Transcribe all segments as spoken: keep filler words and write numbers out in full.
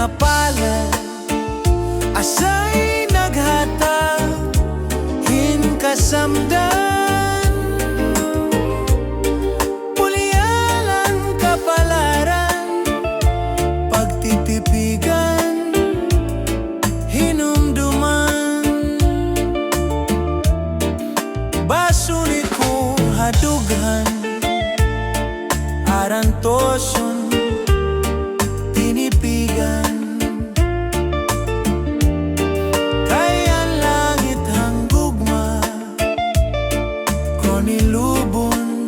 nga palad, asay naghatag hin kasamdan. Pulyalan, kapalaran, pagtitipigan, hinumduman. Basuni ko ha dughan, arantoson, tinipigan. Kay an langit han gugma, kon ilubon,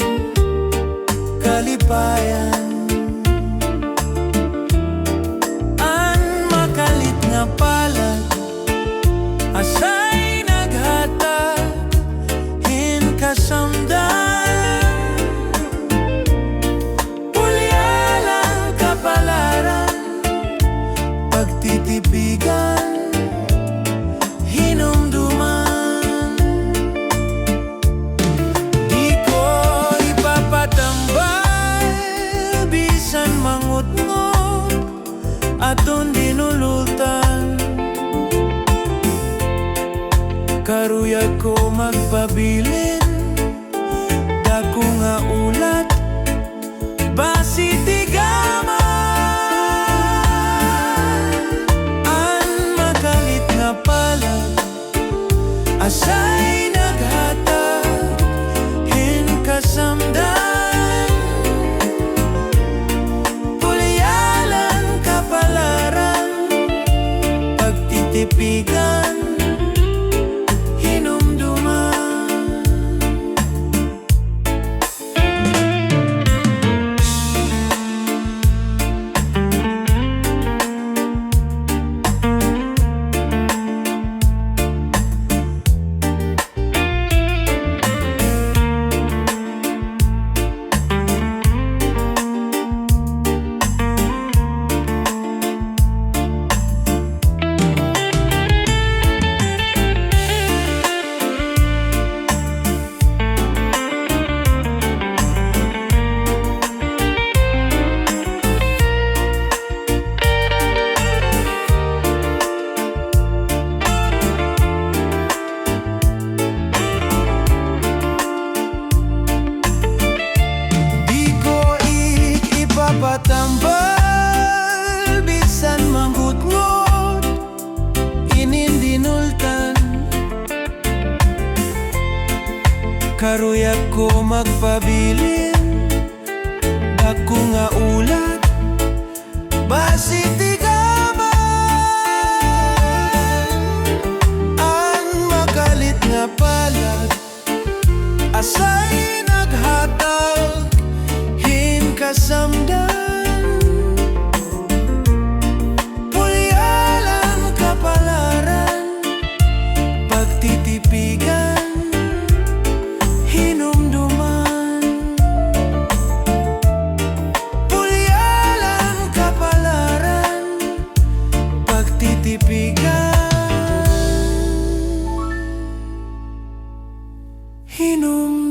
kalipayan. An makalit nga palad, asay naghatag hin kasamdan. Pulyalan, kapalaran, pagtitipigan, hinumduman. Di ko ipapatambal bisan mangutngot aton dinulultan. Karuyag ko magpabilin, dako nga ulat, basi tigaman. An makalit nga palad, asay naghatag hin kasamdan. Pulyalan, kapalaran, pagtitipigan, hinumduman. Di ko ik ipapatambal bisan mangutngot inin dinultan. Karuyag ko magpabilin, dako nga ulat, basi tigaman. An makalit nga palad, asay naghatag hin kasamdan. Pulyalan, kapalaran, pagtitipigan, hinumduman. Pulyalan, kapalaran, pagtitipigan, hinum-